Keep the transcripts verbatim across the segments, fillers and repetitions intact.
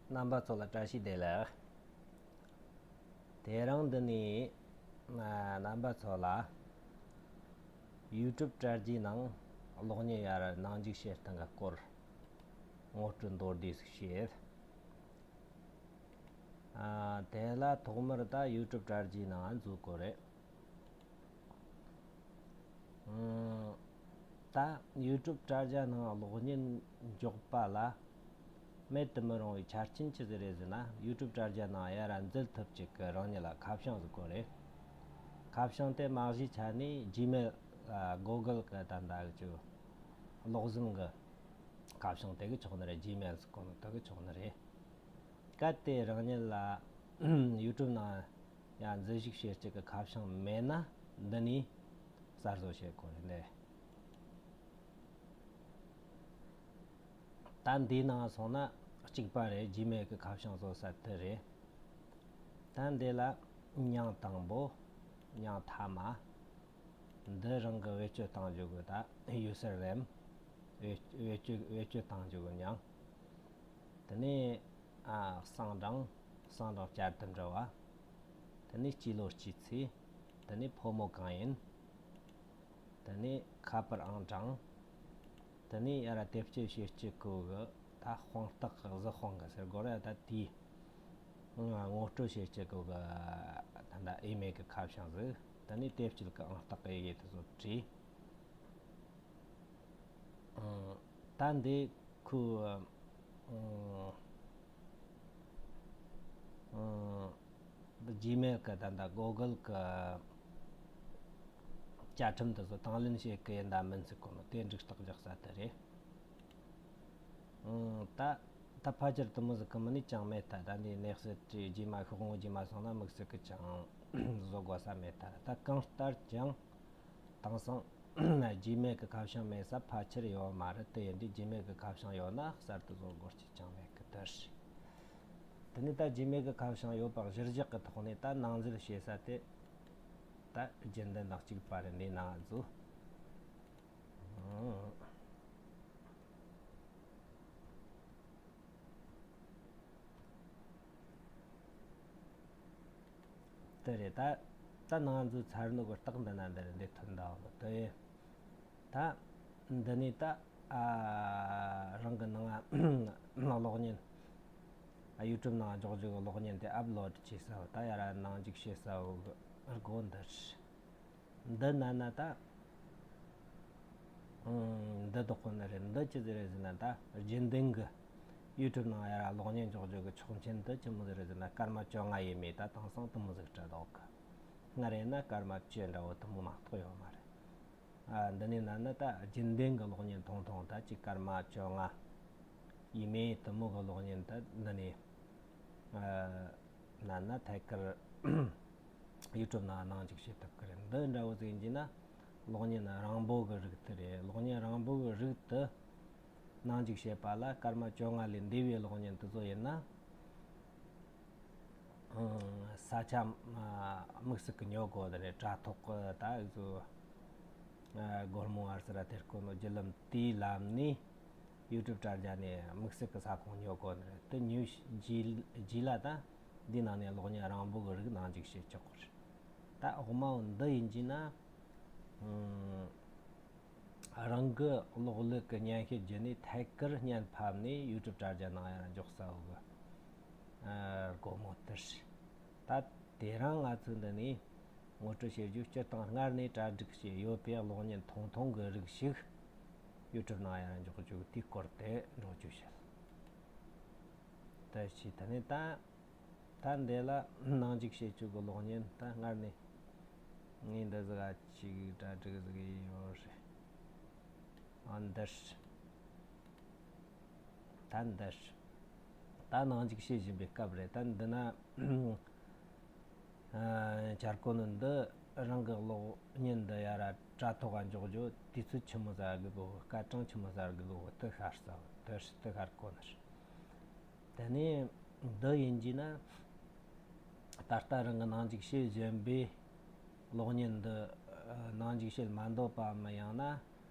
རྣམ་པ་ཚོ་ལ་བཀྲ་ཤིས་བདེ་ལེགས། དེ་རིང་འདི་ནས་ང་རྣམ་པ་ཚོ་ལ་ཡུ་ཊུབ་དྲ་རྒྱའི་ནང་གློག་བརྙན་ཡར་ནང་འཇུག་བྱེད་སྟངས་ཀྱི་སྐོར་ངོ་སྤྲོད་མདོར་བསྡུས་ཤིག་བྱེད། ཨ། དེ་ལ་ཐོག་མར་ད་ཡུ་ཊུབ་དྲ་རྒྱའི་ནང་འཛུལ་དགོས་རེད། ཨང་། ད་ཡུ་ཊུབ་དྲ་རྒྱ་ནང་གློག་བརྙན་འཇོག་པ་ལ་མེད་དུ་མི་རུང་བའི་ཆ་རྐྱེན་ཅི་ཟིག་རེད་ཟེར་ན། ཡུ་ཊུབ་དྲ་རྒྱ་ནང་ཡར་འཛུལ་ཐུབ་ཅིག་གི་རང་ཉིད་ལ་ཁ་བྱང་ཟིག་དགོས་རེད། ཁ་བྱང་དེ་མ་གཞིའི་ཆ་ནས་ཇི་མེལ། ཨ། གུ་གལ་གི་ད་ལྟ་གི་གློག་ཟིན་གི་ཁ་བྱང་དེ་གི་ཆོག་ནི་རེད། ཇི་མེལ་ཟེར་གོ་ནོ་དེ་གི་ཆོག་ནི་རེད། གལ་ཏེ་རང་ཉིད་ལ་ཡུ་ཊུབ་ནང་ཡང་འཛུལ་ཞུགས་བྱེད་སྤྱད་ཀྱི་ཁ་བྱང་མེད་ན། འདི་ནས་གསར་བཟོ་བྱེད་དགོས་རེད། ད་འདིའི་ནང་སོང་ན་གཅིག་པ་རེད། ཇི་མེལ་གྱི་ཁ་བྱང་བཟོ་ས་དེ་རེད། ད་འདི་ལ་མྱིང་དང་པོ། མྱིང་མཐའ་མ། འདི་རང་གི་བེད་སྤྱོད་གཏང་རྒྱུ་གི་ད་ཡུ་སར་ནེམ། བེད་བེད་སྤྱོད་བེད་སྤྱོད་གཏང་རྒྱུ་གི་མྱིང་། དེ་ནས། ཨ། གསང་གྲངས། གསང་གྲངས་བསྐྱར་དུ་འབྲི་བ། དེ་ནས་སྐྱེས་ལོ་སྐྱེས་ཚེས། དེ་ནས་ཕོ་མོ་གང་ཡིན། དེ་ནས་ཁ་པར་ཨང་གྲངས། དེ་ནས་ཡར་དེབ་སྐྱེལ་བྱེད་སྤྱད་གོ་གི་ད་དཔང་རྟགས་གི་གཟི་དཔང་གི་ཟེར་དགོས་རེད། ད་དེའི་ངོ་སྤྲོད་བྱེད་སྤྱད་གོ་གི་ད་ད་ཨི་མེལ་གི་ཁ་བྱང་ཟིག། དེ་ནས་དེབ་སྐྱེལ་གི་ཨང་རྟགས་གི་ཡི་གེ་དེ་ཚོ་བྲིས། ཨང་། ད་འདི་ཁོ། ཨང་། ཨང་། ཇི་མེལ་གི་ད་ལྟ་གུ་གལ་གི་བཅའ་ཁྲིམས་དེ་ཚོ་དང་ལེན་བྱེད་གི་ཡིན་ད་མིན་ཟེར་གོ་ནོ་དེ་འགྲིག་རྟགས་རྒྱག་ས་དེ་རེད། ཨང་། ད་ད་ཕལ་ཆེར་དེ་མོ་ཟིག་གི་མིན་ནས་ཅང་མེད་ད། ད་འདི་གནས་ཚུལ་དེ་རྗེས་མ་ཤོག་ངོས་རྗེས་མ་སོང་ན་དམིགས་བསལ་གི་ཅང་བཟོ་དགོས་ས་མེད་ད། ད་གང་ལྟར་ཀྱང་། དེང་སང་ཇི་མེལ་གི་ཁ་བྱང་མེད་ས་ཕལ་ཆེར་ཡོད་མ་རེད། དེ་ཡིན་དུས་ཇི་མེལ་གི་ཁ་བྱང་ཡོད་ན་གསར་དུ་བཟོ་དགོས་རྒྱུ་ཅང་མེད་གི། དེ་རེད། དེ་ནས་ད་ཇི་མེལ་གི་ཁ་བྱང་ཡོད་པ་གཞིར་བཞག་གི་ཐོག་ནས་ད་ནང་འཛུལ་བྱེད་ས་དེ་ད་རྒྱུན་ལྡན་དང་གཅིག་པ་རེད། འདི་ནང་འཛུལ། ཨང་། དེ་རེད། ད་ད་ནང་འཛུལ་ཚར་ནོ་གི་རྟགས་འདི་ན་འདི་རེད། འདི་ཐོན་འདུག་དེ། ད་འདི་ནས་ད། ཨ། རང་གི་ནང་ང་གློག་བརྙན། ཨ། ཡུ་ཊུབ་ནང་འཇོག་རྒྱུ་གི་གློག་བརྙན་དེ་ཨབ་ལོཌ་བྱེད་ས་བོ། ད་ཡར་ནང་འཇུག་བྱེད་ས་བོ་གི་སྒོ་འདི་རེད། འདི་ན་ན་ད། ཨང་། འདི་དག་ཁོ་ན་རེད། འདི་ཅི་ཟིག་རེད་ཟེར་ན། ད་རྒྱུན་ལྡན་གི་ཡུ་ཊུབ་ནང་ཡར་གློག་བརྙན་འཇོག་རྒྱུ་གི་ཆོག་མཆན་དེ་ཅི་མོ་ཟིག་རེད་ཟེར་ན། སྐར་མ་བཅོ་ལྔ་ཡས་མས། ད་དེང་སང་དེ་མོ་ཟིག་སྤྲད་འདུག་གི། སྔར་ཡིན་ན་སྐར་མ་བཅུ་འདྲ་བོ་དེ་མོ་མ་གཏོགས་ཡོད་མ་རེད། ཨ། འདི་ནས་ན་ན་ད་རྒྱུན་ལྡན་གི་གློག་བརྙན་ཐུང་ཐུང་ད་ཅིག་སྐར་མ་བཅོ་ལྔ་ཡས་མས་དེ་མོ་གི་གློག་བརྙན་ད་འདི་ནས། ཨ། ན་ན་ཐད་ཀར་ཡུ་ཊུབ་ནང་ནང་འཇུག་བྱེད་ཐུབ་ཀི་རེད། འདི་འདྲ་བོ་ཟིག་ཡིན་གྱི་ན་གློག་བརྙན་རིང་པོ་གི་རིགས་དེ་རེད། གློག་བརྙན་རིང་པོ་གི་རིགས་དེ་ནང་འཇུག་བྱེད་པ་ལ་སྐར་མ་བཅོ་ལྔ་ལས་འདས་པའི་གློག་བརྙན་དེ་ཚོ་ཡིན་ན། ཨང་། ས་ཆ་དམིགས་བསལ་གི་ཉོ་དགོས་དེ་རེད། དྲ་ཐོག་གི་ད་འུ་ཚོ། ཨ། སྒོར་མོ་ཨར་སི་ར་དེར་གོ་ནོ་བརྒྱུད་ལམ་དེའི་ལམ་ནས། ཡུ་ཊུབ་དྲ་རྒྱ་ནས་དམིགས་བསལ་གྱི་ས་ཁོངས་ཉོ་དགོས་ནི་རེད། དེ་ཉོས་རྗེས་རྗེས་ལ་ད་འདི་ནང་ནས་གློག་བརྙན་རིང་པོ་གི་རིགས་ནང་འཇུག་བྱེད་ཆོག་གི་རེད། ད་འོག་མ་བོ་འདི་ཡིན་གྱི་ན། ཨང་། རང་གི་གློག་ཀླད་ཀྱི་སྙན་ཤལ་བརྒྱུད་ནས་ཐད་ཀར་བརྙན་ཕབ་ནས་ཡུ་ཊུབ་དྲ་རྒྱ་ནང་ཡར་འཇོག་ས་བོ་གི། ཨ། སྒོར་མོ་དེ་རེད། ད་དེ་རིང་ང་ཚོས་འདི་ནས་ངོ་སྤྲོད་བྱེད་རྒྱུ། སྤྱིར་བཏང་སྔར་ནས་གྲ་སྒྲིག་བྱས་ཡོད་པའི་གློག་བརྙན་ཐུང་ཐུང་གི་རིགས་ཤིག་ཡུ་ཊུབ་ནང་ཡར་འཇོག་རྒྱུ་དེའི་སྐོར་དེ་འགྲོ་རྒྱུ་བྱེད། ད་ཅི་ད་ནི་ད་ད་འདི་ལ་ནང་འཇུག་བྱེད་རྒྱུ་གི་གློག་བརྙན་ད་སྔར་ནས་ངས་འདི་ཟིག་ག་ཅིག་གྲ་སྒྲིག་ཟིག་ཡོད་རེད། ཨ། འདི་རེད། ད་འདི་རེད། ད་ནང་འཇུག་བྱེད་བཞིན་པའི་སྐབས་རེད། ད་འདི་ན། ཨ། འཆར་སྒོ་ནི་འདི་རང་གི་གློག་བརྙན་འདི་ཡར་དྲ་ཐོག་ག་འཇོག་རྒྱུ་དུས་ཚོད་ཆི་མོ་ཟིག་ག་དགོས་གོ། སྐར་གྲངས་ཆི་མོ་ཟིག་ག་དགོས་གོ། དེ་ཤར་ས་དེ་དེ་ཤར་གོ་ནི་རེད། དེ་ནས་འདི་ཡིན་གྱི་ན། ད་ལྟ་རང་གི་ནང་འཇུག་བྱེད་བཞིན་པའི་གློག་བརྙན་འདི། ཨ། ནང་འཇུག་བྱེད་མ་འདོད་པའམ་ཡང་ན་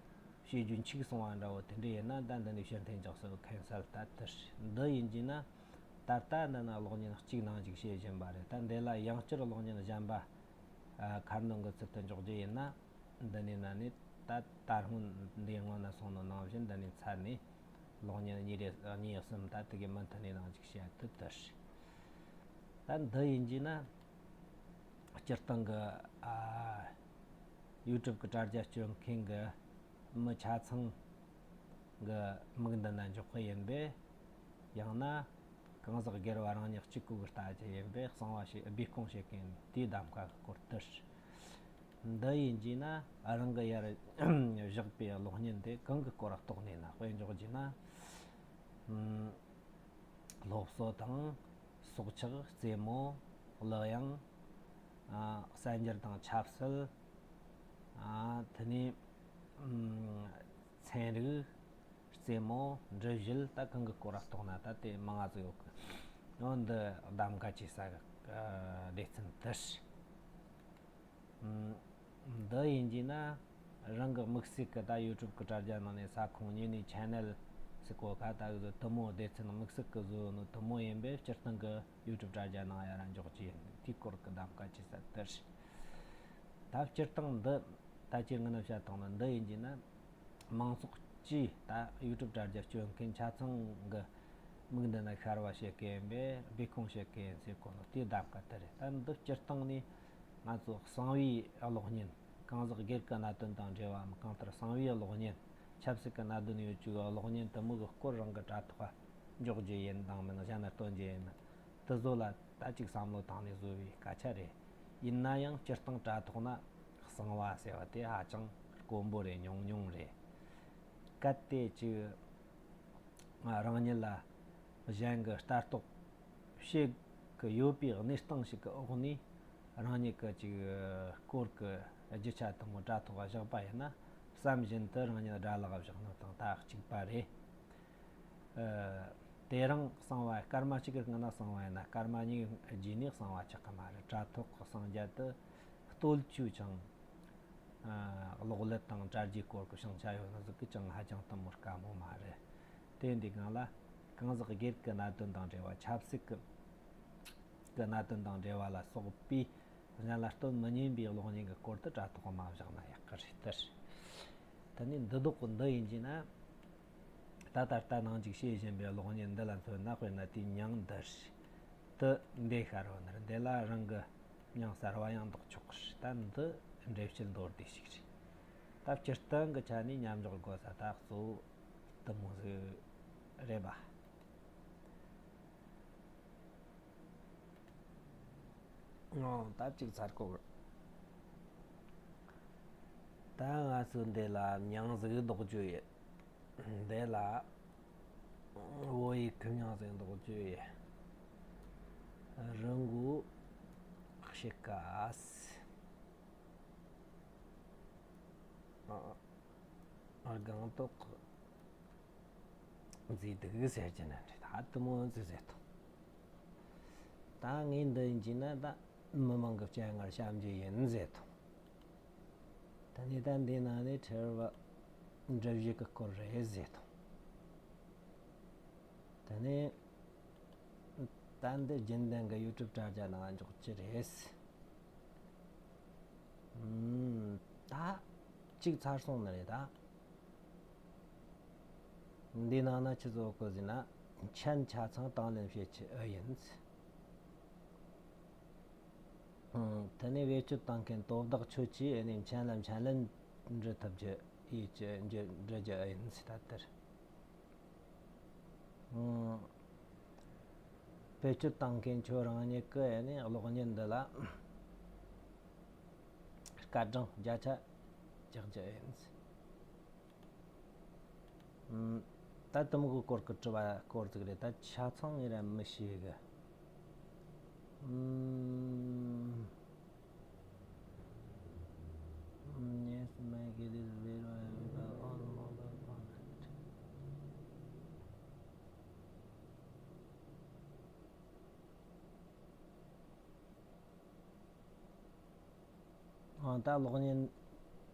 བྱེད་རྒྱུ་འཆུག་སོང་བ་འདྲ་བོ་དེ་འདྲ་ཡིན་ན། ད་འདི་ནས་ཕྱིར་འཐེན་རྒྱག་ས་ཁེན་སལ་ད་དེ་རེད། འདི་ཡིན་གྱི་ན། ད་ལྟ་འདི་ནི་གློག་བརྙན་གཅིག་ནང་ཞིག་བྱེད་བཞིན་པ་རེད། ད་འདི་ལ་ཡང་བསྐྱར་གློག་བརྙན་གཞན་པ་ཨ་ཁ་སྣོན་གྱི་ཚུལ་དུ་འཇོག་རྒྱུ་ཡིན་ན། འདི་ནས་ན་ནས་ད་ད་སྔོན་འདིའི་སྔོན་ན་སོང་ནོ་ནང་བཞིན་འདི་ནས་ཚར་ནས་གློག་བརྙན་གཉིས་རེ་གཉིས་གསུམ་ད་དེ་གི་མུ་མཐུད་ནས་ནང་ཞིག་བྱེད་ཐུབ་ཐུབ་རེད། ད་འདི་ཡིན་རྒྱུ་ན་སྤྱིར་བཏང་གི་ཨ་ཡུ་ཊུབ་གི་དྲ་རྒྱ་སྤྱོད་མཁན་གི་མི་ཆ་ཚང་གི་མིག་མདུན་ན་འཇོག་གི་ཡིན་པས། ཡང་ན་གང་ཟག་སྒེར་བ་རང་ཉིད་གཅིག་པུ་གིས་ལྟ་རྒྱུ་ཡིན་པས། གསང་བ་ཞིག་སྦས་སྐུང་བྱེད་མཁན་དེའི་གདམ་ཀ་གི་སྐོར་དེ་རེད། འདི་ཡིན་རྒྱུ་ན་རང་གི་ཡར་བཞག་པའི་གློག་བརྙན་དེ་གང་གི་སྐོར་རྟོགས་ནས་ན་དཔེ་འཇོག་རྒྱུ་ན། ཨམ། སློབ་གསོ་དང་། སྲོག་ཆགས། རྩེད་མོ། གླུ་དབྱངས། ཨ། གསར་འགྱུར་དང་ཆབ་སྲིད། ཨ། དེ་ནས་ཨམ། ཚན་རིག་རྩེད་མོ། འགྲུལ་བཞུད། ད་གང་གི་སྐོར་ར་རྟོགས་ན་ད་དེ་མང་ང་ཟིག་ཡོད་གི། འོ་འདི་གདམ་ཀ་བྱེད་ས་གི་ཨ། སྡེ་ཚན་དེ་རེད། ཨམ། འདི་ཡིན་རྒྱུ་ན་རང་གི་དམིགས་བསལ་གི་ད་ཡུ་ཊུབ་གི་དྲ་རྒྱ་ནང་ནས་ས་ཁོངས་གཉིས་ནས་ཆེ་ནལ་ཟེར་གོ་ཁ། ད་གི་དེ་མོ་སྡེ་ཚན་དམིགས་བསལ་གི་བཟོས་ནོ་དེ་མོ་ཡིན་པས། སྤྱིར་བཏང་གི་ཡུ་ཊུབ་དྲ་རྒྱ་ནང་ཡར་འཇོག་རྒྱུ་ཡིན། དེའི་སྐོར་གི་གདམ་ཀ་བྱེད་ས་དེ་རེད། ད་སྤྱིར་བཏང་འདི་ད་ཅི་ངས་ནམ་བཤད་བཏང་ན། འདི་ཡིན་རྒྱུ་ན་མང་ཚོགས་ཀྱིས་ད་ཡུ་ཊུབ་དྲ་རྒྱ་སྤྱོད་མཁན་ཆ་ཚང་གི་མིག་མདུན་ན་ཤར་བ་བྱེད་མཁན་ཡིན་པས། སྦས་སྐུང་བྱེད་མཁན་ཡིན་ཟེར་གོ་ནོ་དེའི་གདམ་ཀ་དེ་རེད། ད་འདི་སྤྱིར་བཏང་ནས་ང་ཚོ་གསང་བའི་གློག་བརྙན། གང་ཟག་སྒེར་གྱི་གནད་དོན་དང་འབྲེལ་བའམ། གང་ལྟར་གསང་བའི་གློག་བརྙན། ཆབ་སྲིད་ཀྱི་གནད་དོན་ཡོད་རྒྱུ་གི་གློག་བརྙན་དེ་མོ་གི་སྐོར་རང་གི་དྲ་ཐོག་འཇོག་རྒྱུ་ཡིན་དང་མིན། གཞན་ལ་སྟོན་རྒྱུ་ཡིན་མིན། དེ་ཚོ་ལ་ད་ཅིག་བསམ་བློ་བཏང་ནས་བཟོ་བའི་སྐད་ཆ་རེད། ཡིན་ན་ཡང་སྤྱིར་བཏང་དྲ་ཐོག་ན་གསང་བ་ཟེར་བ་དེ་ཧ་ཅང་དཀོན་པོ་རེད། ཉུང་ཉུང་རེད། གལ་ཏེ་ཅིག་རང་ཉིད་ལ་གཞན་གྱི་ལྟ་རྟོག་བྱེད་ཀྱི་ཡོད་པའི་གནས་སྟངས་ཤིག་གི་འོག་ནས་རང་ཉིད་ཀྱི་ཅིག་སྐོར་གྱི་རྒྱུ་ཆ་དེ་མོ་དྲ་ཐོག་བཞག་པ་ཡིན་ན། བསམ་བཞིན་དུ་རང་ཉིད་དགྲ་ལག་བཞག་ནོ་དང་ད་གཅིག་པ་རེད། ཨ། དེ་རིང་གསང་བ་སྐར་མ་གཅིག་གི་སྔོན་ན་གསང་བ་ཡིན་ན། སྐར་མ་གཉིས་རྗེས་ནས་གསང་བ་ཆགས་ཀྱི་མ་རེད། དྲ་ཐོག་གི་གསང་རྒྱ་དེ་རྟོལ་བཅོས་ཅིང་། ཨ། གློག་ཀླད་དང་དྲ་རྒྱའི་སྐོར་གྱི་བྱང་ཆ་ཡོད་ནོ་ཟིག་གིས་ཀྱང་ཧ་ཅང་དེ་མོ་དཀའ་མོ་མ་རེད། དེ་འདི་སྒང་ལ་གང་ཟག་སྒེར་གྱི་གནད་དོན་དང་འབྲེལ་བ། ཆབ་སྲིད་ཀྱི་གི་གནད་དོན་དང་འབྲེལ་བ་ལ་སོགས་པའི་གཞན་ལ་སྟོན་མི་ཉན་པའི་གློག་བརྙན་གྱི་སྐོར་དེ་དྲ་ཐོག་མ་བཞག་ན་ཡག་གི་རེད་དེ། ད་ནི་འདི་ལྡོག་གི་འདི་ཡིན་རྒྱུ་ན། ད་ད་ལྟ་ནང་ཅིག་བྱེད་བཞིན་པའི་གློག་བརྙན་འདི་ལ་མཚོན་ན། དཔེར་ན་དེའི་མྱིང་འདི་རེད། དེ་འདི་ཤར་བ་ནི་རེད། འདི་ལ་རང་གི་མྱིང་གསར་བ་ཡང་འདོགས་ཆོག་གི་རེད། ད་འདི་འགྲེལ་བཤད་མདོར་བསྡུས་ཤིག་རེད། ད་སྤྱིར་བཏང་གི་ཆ་ནས་མཉམ་འཇོག་དགོས་ས་ད་གཙོ་བོ་དེ་མོ་ཟིག་རེད་པ། ཨོ། ད་གཅིག་ཚར་གོ། ད་ང་ཚོས་འདི་ལ་མྱིང་ཟིག་འདོགས་རྒྱུ་ཡིན། འདི་ལ་བོད་ཡིག་གི་མྱིང་ཟིག་འདོགས་རྒྱུ་ཡིན། རི་མགོ་ཕྱེད་ཀ། ཨ། སྒང་ཏོག་མཛེས་སྡུག་ཟེར་གྱི་ན་འདྲ། ད་དེ་མོ་ཟིག་ཟེར་ཐོང་། ད་ངས་འདི་ཡིན་གྱི་ན་ད་མི་མང་གི་སྤྱན་སྔར་བཤམ་རྒྱུ་ཡིན་ཟེར་ཐོང་། ད་ནི་ད་འདི་ནང་ནས་ཁྲེལ་བ་འགྲུལ་བཞུད་ཀྱི་སྐོར་རེད་ཟེར་ཐོང་། ད་ནི་ད་འདི་རྒྱུན་ལྡན་གྱི་ཡུ་ཊུབ་དྲ་རྒྱ་ནང་འཇོག་རྒྱུ་རེད། ཨུམ། ད་གཅིག་ཚར་སོང་ནི་རེད་ད། འདི་ནང་ན་ཆི་ཟིག་ཡོད་གི་ཟེར་ན། མཆན་ཆ་ཚང་དང་ལེན་བྱེད་ཀྱི་ཨེ་ཡིན། ཨུམ། དེ་ནས་བེད་སྤྱོད་བཏང་མཁན་དོ་བདག་ཁྱོད་ཀྱིས་ཨེ་ནས་མཆན་ལ་མཆན་ལན་འབྲི་ཐུབ་རྒྱུ་ཡིན་གྱི། འབྲི་འབྲི་རྒྱུ་ཨེ་ཡིན་ཟེར་ད་དེར། ཨུམ། བེད་སྤྱོད་བཏང་མཁན་ཁྱོད་རང་ཉིད་ཀྱིས་ཨེ་ནས་གློག་བརྙན་འདི་ལ་སྐར་གྲངས་བརྒྱ་ཆ་རྒྱག་རྒྱུ་ཨེ་ཡིན། ཨུམ། ད་དེ་མོ་གི་སྐོར་གི་དྲི་བ་སྐོར་ཟིག་རེད། ད་ཆ་ཚང་ངས་ར་མི་ཤེས་གི། ཨུམ། Yes, my kid is very happy on mobile format. ཨ། ད་གློག་བརྙན་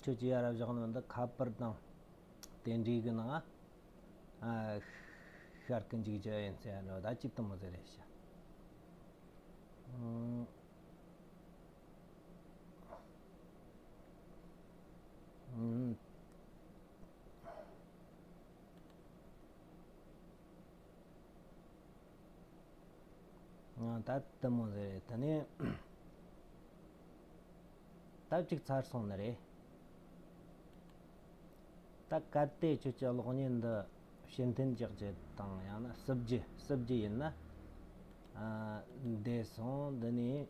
ཁྱོད་ཀྱིས་ཡར་བཞག་ནོ་འདི་ཁ་པར་དང་དེ་འདྲའི་གི་ནང་ཨ། ཨ། ཤར་གི་འཇུག་རྒྱུ་ཡིན་ཟེར་ཡ་འདྲ་བོ་ད་ཅི་དེ་མོ་ཟིག་རེད་ཤག་ཨང་། ཨང་། ང་ད་དེ་མོ་ཟིག་རེད། དེ་ནས་ད་ཅིག་ཚར་སོང་ནི་རེད། ད་གལ་ཏེ་ཁྱོད་ཀྱི་གློག་བརྙན་འདི་ཕྱིར་འཐེན་རྒྱག་རྒྱུ་དང་ཡང་ན་བསུབ་རྒྱུ་བསུབ་རྒྱུ་ཡིན་ན། ཨ། འདས་སོང་། འདི་ནས་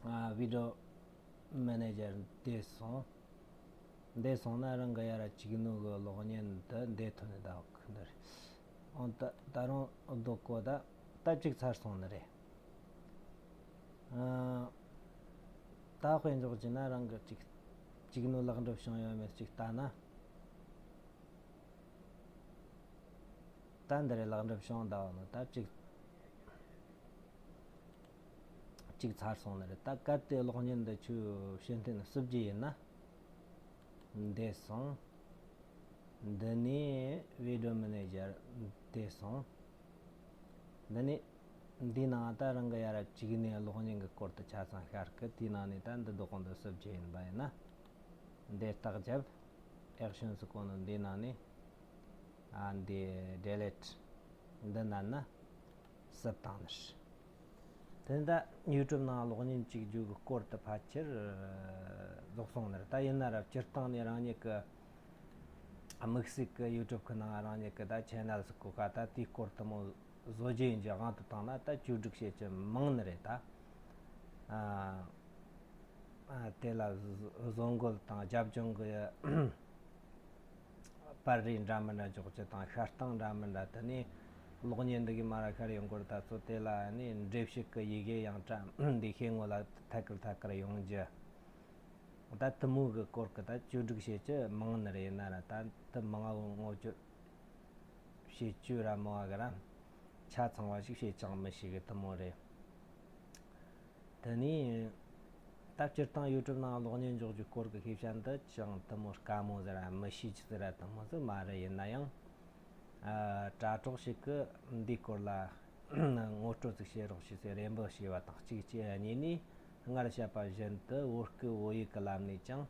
ཨ། བི་ཌི་ཡོ་མེ་ནེ་ཇར་འདས་སོང་། འདས་སོང་ན་རང་གི་ཡར་ར་བཅུག་ནོ་གི་གློག་བརྙན་འདི་འདས་ཐོན་ནི་ད་འོག་འདི་རེད། འོ་ད་ད་རུང་རྡོ་ཀོ་ད་ད་ཅིག་ཚར་སོང་ནི་རེད། ཨ། ད་དཔེ་འཇོག་རྒྱུ་ན་རང་གི་ཅིག་བཅུག་ནོ་ལེགས་འགྲུབ་བྱུང་ཡོད་མེད་ཅིག་ལྟ་ན། ད་འདི་རེད། ལེགས་འགྲུབ་བྱུང་ད་འོ་ནོ་ད་ཅིག་ཅིག་ཚར་སོང་ནི་རེད། ད་གལ་ཏེ་གློག་བརྙན་འདི་ཁྱོད་ཕྱིར་འཐེན་བསུབ་རྒྱུ་ཡིན་ན། འདས་སོང་། འདི་ནས་བི་ཌི་ཡོ་མེ་ནེ་ཇར་འདས་སོང་། འདི་ནས་འདིའི་ནང་ད་རང་གི་ཡར་ར་བཅུག་ནས་གློག་བརྙན་གི་སྐོར་དུ་ཆ་ཚང་ཤར་གི། དེའི་ནང་ནས་ད་འདི་རྡོ་ཀོ་འདི་བསུབ་རྒྱུ་ཡིན་པ་ཡིན་ན། འདི་རྟགས་རྒྱབ། ཨེག་ཤན་ཟེར་གོ་ནོ་འདིའི་ནང་ནས། ཨ། འདི་ཌི་ལིཊ་འདི་མནན་ན་བསུབ་བཏང་ནི་རེད། དེ་ནས་ད་ཡུ་ཊུབ་ནང་གློག་བརྙན་གཅིག་བརྗོད་གི་སྐོར་དུ་ཕལ་ཆེར་རྫོགས་སོང་ནི་རེད། ད་ཡིན་ན་ར་སྤྱིར་བཏང་ནས་རང་ཉིད་གི་དམིགས་བསལ་གི་ཡུ་ཊུབ་གི་ནང་རང་ཉིད་གི་ད་ཆེ་ནལ་ཟེར་གོ་ག་ད་དེའི་སྐོར་དུ་མོ་བཟོ་རྒྱུ་ཡིན་གྱི་དབང་དུ་བཏང་ན་ད་བཅོས་སྒྲིག་བྱེད་རྒྱུ་མང་ནི་རེད་ད། ཨ། ཨ། དེ་ལ་བཟོ་བཟོ་འགོད་དང་རྒྱབ་ལྗོངས་གི་པར་རིས་འདྲ་མི་འདྲ་འཇོག་རྒྱུ་དང་ཤར་སྟངས་འདྲ་མི་འདྲ། དེ་ནས་གློག་བརྙན་འདི་གི་མ་ར་ཤར་ཡོང་སྐོར་ད་ཚོ་དེ་ལ་ནི་འགྲེལ་བཤད་གི་ཡི་གེ་ཡང་བཀྲམ་འདི་ཤེས་ངོ་ལ་ཐད་ཀར་ཐད་ཀར་ཡོང་རྒྱུ། ད་དེ་མོ་གི་སྐོར་གི་ད་བཅོས་སྒྲིག་བྱེད་རྒྱུ་མང་ནི་རེད། ཡིན་ན་ར་ད་དེ་མང་བོ་ངོ་སྤྲོད་བྱེད་རྒྱུ་ར་མང་བ་གི་ར་ཆ་ཚང་བ་ཞིག་བྱེད་ཅང་མི་ཤེས་གི་དེ་མོ་རེད། དེ་ནས་ད་སྤྱིར་བཏང་ཡུ་ཊུབ་ནང་གློག་བརྙན་འཇོག་རྒྱུའི་སྐོར་གྱི་ཤེས་བྱ་འདི་ཅང་དེ་མོ་དཀའ་མོ་ཟེར་ར་མི་ཤེས་རྒྱུ་ཟེར་ར་དེ་མོ་ཟིག་མ་རེད། ཡིན་ན་ཡང་ཨ། དྲ་གྲོགས་ཤིག་གིས་འདིའི་སྐོར་ལ་ངོ་སྤྲོད་ཅིག་བྱེད་རོགས་ཞེས་ཟེར་རེ་འབོད་བྱས་པ་དང་གཅིག་བྱས། གཉིས་ནས་སྔར་བཤད་པ་བཞིན་དུ་བོད་སྐད་བོད་ཡིག་གི་ལམ་ནས་ཀྱང་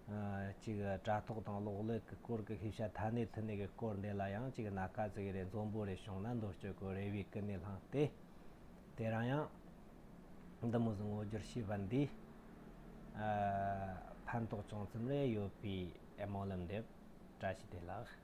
ཨ། གཅིག་དྲ་ཐོག་དང་གློག་ཀླད་ཀྱི་སྐོར་གྱི་ཤེས་བྱ་ཐ་སྣེ་ཐུ་སྣེ་གི་སྐོར་འདི་ལ་ཡང་གཅིག་སྣ་ཁ་ཟིག་རེ་འཛོམས་པོ་རེ་བྱུང་ན་འདོད་སྤྱོད་ཀྱི་རེ་བའི་ཀུན་ནས་བསླངས་ཏེ། དེ་རིང་ཡང་འདི་མོ་ཟིག་ངོ་སྦྱོར་བྱས་པ་འདིས་ཨ། ཕན་ཐོགས་ཅུང་ཙམ་རེ་ཡོད་པའི་སྨོན་ལམ་འདེབས། བཀྲ་ཤིས་བདེ་ལེགས།